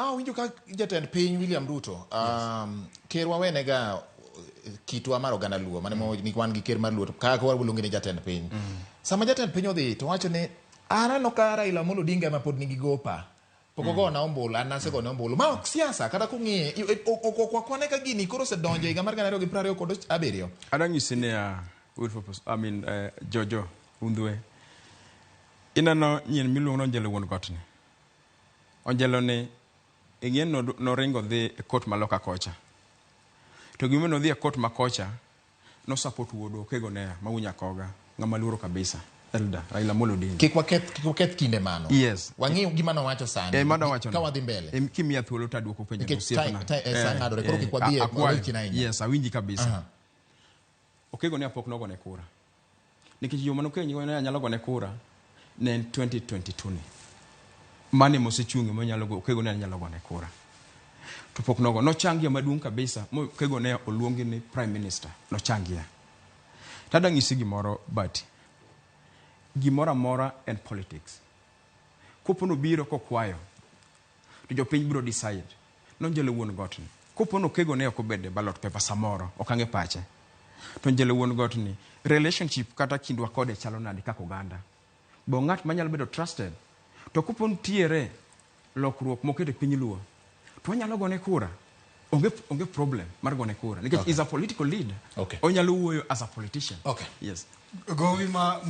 Ah, winjo ka jatend piny William Ruto, ker wawenega kitwa mar oganda Luo, mane mm. ni wan gi ker mar Luo, to kaka waluonge ni jatend piny. Sama jatend piny odhi to wacho ni aneno ka Raila Amolo Odinga ema pod nigi gopa. Pok ogona ombulu, an nasegone ombulu. Ma ok siasa, kata kung'iye, ok wakwane ka gini koro osedonjo e higa mar 2027. Adwa nyisi niya, Wilberforce, I mean, Jojo, Undhwe. Ineno nyien miluongo ni Onjelo wuon got ni. Onjelo ni ing'e ni noringo dhi e court ma loka kocha. To gima nodhi e court ma kocha, no support wuodwa Okego Neya ma wuo Nyakoga, ng'ama luoro kabisa, Elder Raila Amolo Odinga. Kik waketh, kik waketh kinde mano. Yes. Wang'i gima nowacho sani. Eh, mano wacho. Ka wadhi mbele. Eh, kimiya thuolo to aduoko penjo Nikech osiepna. saa ng'adore, koro kik wadhi e akwayo. weche ahinya. Yes, awinji kabisa. Okego Neya pok nogone kura. Nikech yo mane Okego Neya nyalo gone kura ne en 2022 ni. Mane mosechung'e monyalo go Okego Neya nyalo gone kura. To pok nogo. Nochangia maduong' kabisa mo Okego Neya oluongi ni Prime Minister. Nochangia. Tada ng'isi gimoro Bati. Gimoro amora en politics. Kopo nobiro kokwayo to jopiny biro decide. Nonjelo wuon got ni. Kopo ni Okego ne ok obedo e ballot paper samoro, ok ang'e pache. To Njelo wuon got ni, relationship kata kindwa kode chalo nade kaka oganda? Be ong'at manyalo bedo trusted? To kopo nitiere lokruok moketo e piny Luo, to wanyalo gone kura. Onge, onge problem mar gone kura. Nikech is a political leader. Onyalo wuoyo as a politician. Okay. Yes. Gowi ma